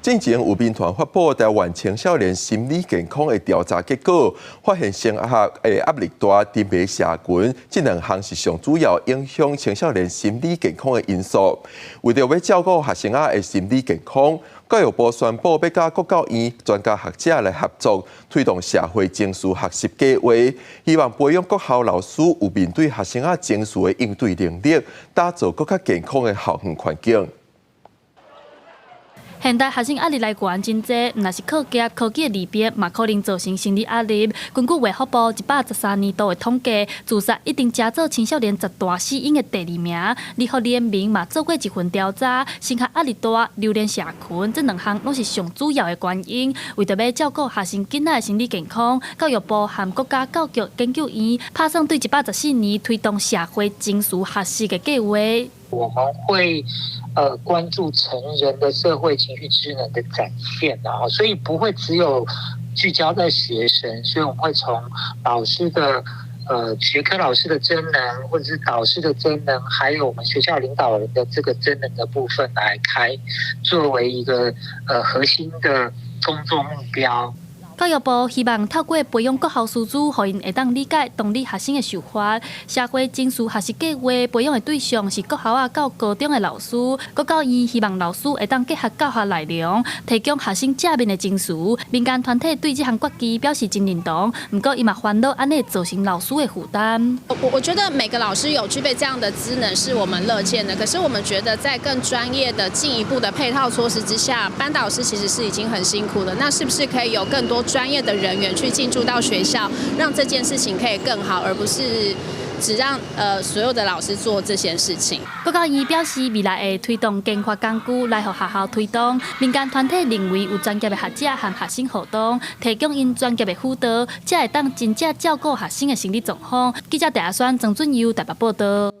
進前有民團發布台灣青少年心理健康的調查結果，發現升學的壓力大、沉迷社群，這兩項是上主要影響青少年心理健康的因素。為著欲照顧學生仔的心理健康，教育部宣布欲佮國教院專家學者來合作，推動社會情緒學習計劃，希望培養國校老師有面對學生仔情緒的應對能力，打造閣較健康的校園環境。現代學生壓力來源真濟，毋但是課業、科技的利弊，嘛可能造成心理壓力。根據衛福部113年度的統計，自殺已經成做青少年十大死因的第二名。立法聯盟嘛做過一份調查，升學壓力大、留連社群，這兩項攏是上主要的原因。為著欲照顧學生囡仔的心理健康，教育部和國家教育研究院拍算對114年推動社會情緒學習的計劃。我們會關注成人的社會情緒知能的展現啊，所以不會只有聚焦在學生，所以我們會從老師的學科老師的真能，或者是導師的真能，還有我們學校領導人的這個真能的部分來開，作為一個核心的工作目標。教育部希望透過培養國校師資，予𪜶會當理解同理學生的想法。社會情緒學習計劃培養的對象是國小仔到高中的老師。國教院希望老師會當結合教學內容，提供學生正面的情緒。民間團體對這項決議表示真認同，毋過伊嘛煩惱按呢會造成老師的負擔。我覺得每個老師有具備這樣的資能是我們樂見的，可是我們覺得在更專業的進一步的配套措施之下，班導師其實是已經很辛苦了。那是不是可以有更多專業的人員去進駐到學校，讓這件事情可以更好，而不是只讓所有的老師做這些事情。國教院表示，未來會推動研發工具來予學校推動。民間團體認為有專業的學者和學生互動，提供𪜶專業的輔導，才會當真正照顧學生的心理狀況。記者戴阿宣、曾俊佑台北報導。